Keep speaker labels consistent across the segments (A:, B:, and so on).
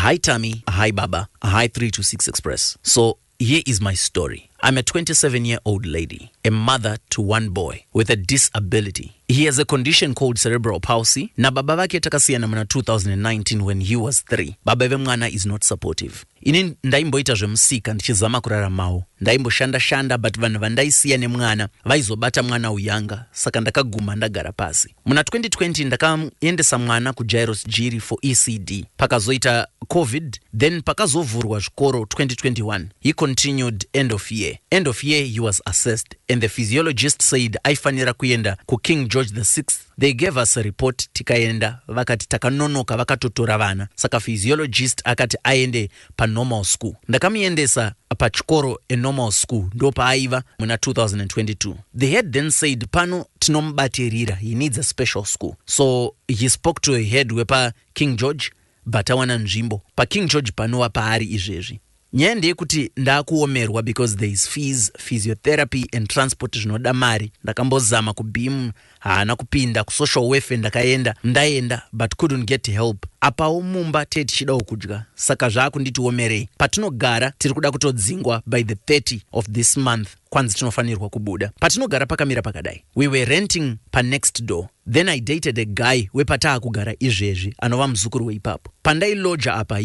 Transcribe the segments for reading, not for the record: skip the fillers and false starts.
A: Hi Tammy, hi Baba, hi 326 Express. So here is my story. I'm a 27-year-old lady, a mother to one boy with a disability. He has a condition called cerebral palsy. Nababa vake takasiyana muna 2019 when he was 3. Baba vemwana is not supportive. Ini ndaimboita zvemusika ndichizama kuraramawo. Ndaimboshanda shanda, but vanhu vandaisiya nemwana vaizobata mwana uyanga, saka ndakaguma ndagara pasi. Muna 2020 ndakaendesa mwana kuJairos Jiri for ECD. Pakazoita COVID, then pakazovhurwa zvikoro 2021, he continued end of year. End of year he was assessed and the physiologist said aifanira kuenda kuKing George the Sixth. They gave us a report, tikaenda, vakati takanonoka, vakatotora vana. Saka physiologist akati aende panormal school. Ndakamuendesa pachikoro, enormal school, ndo paaiva muna 2022. The head then said pano tinomubatirira, he needs a special school. So he spoke to a head wepaKing George, but awana nzvimbo paKing George panova paari izvezvi. Nyaya ndeyekuti ndaakuomerwa because there is fees, physiotherapy and transport zvinoda mari. Ndakambozama kuBEAM, haana kupinda. Kusocial welfare ndakaenda, ndaenda, but couldn't get help. Apawo mumba tee tichidawo kudya, saka zvaakunditiomerei. Patinogara tiri kuda kutodzingwa by the 30 of this month, kwanzi tinofanirwa kubuda. Patinogara pakamira pakadai: we were renting panext door, then I dated a guy wepataakugara izvezvi, anova muzukuru weipapo. Pandailoja apa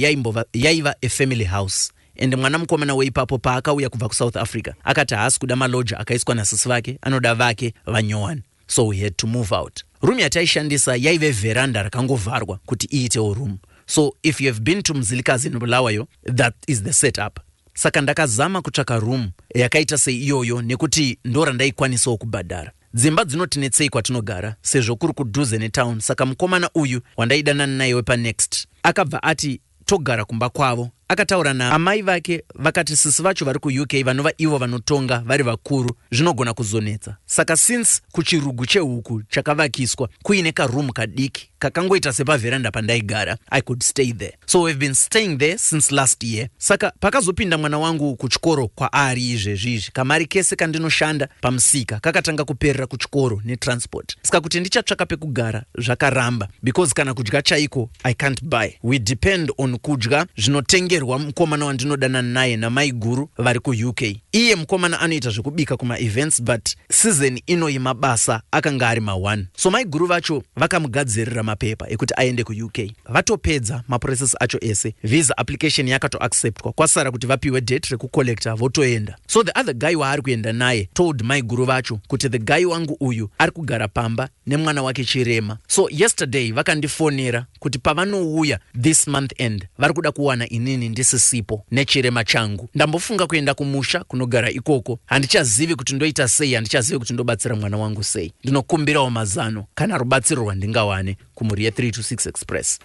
A: yaiva a family house, and mwana mukomana weipapo paakauya kubva kuSouth Africa akati haasi kuda maloja akaiswa nasisi vake, anoda vake vanyowani. So we had to move out. Room yataishandisa yaive vheranda rakangovharwa kuti iitewo room. So if you have been to Mzilikazi in Bulawayo, that is the setup. Saka ndakazama kutsvaka room yakaita seiyoyo nekuti ndo randaikwanisawo kubhadhara. Dzimba dzinotinetsei kwatinogara sezvo kuri kudhuze netown. Saka mukomana uyu wandaidanana naye wepanext akabva ati togara kumba kwavo. Akataura naamai vake, vakati sisi vacho vari kuUK, vanova ivo vanotonga vari vakuru, zvinogona kuzonetsa. Saka since kuchirugu chehuku chakavakiswa kuine karoom kadiki kakangoita sepavheranda pandaigara, I could stay there. So we've been staying there since last year. Saka pakazopinda mwana wangu kuchikoro kwaari izvezvi izvi, kamari kese kandinoshanda pamusika kakatanga kuperera kuchikoro netransport. Saka kuti ndichatsvaka pekugara zvakaramba because kana kudya chaiko I can't buy. We depend on kudya zvinotengerwa mukomana wandinodanana naye namaiguru vari kuUK. Iye mukomana anoita zvekubika kumaevents, but season ino yemabasa akanga ari ma1. So maiguru vacho vakamugadzirira mapepa ekuti aende kuUK. Vatopedza maprocess acho ese, visa application yakatoacceptwa, kwasara kuti vapiwe date rekucollecta votoenda. So the other guy waari kuenda naye told maiguru vacho kuti the guy wangu uyu ari kugara pamba nemwana wake chirema. So yesterday vakandifonera kuti pavanouya this month end vari kuda kuwana inini ndisisipo nechirema changu. Ndambofunga kuenda kumusha kunogara ikoko. Handichazivi kuti ndoita sei, handichazivi kuti ndobatsira mwana wangu sei. Ndinokumbirawo mazano kana rubatsiro rwandingawane kumhuri ye326 Express.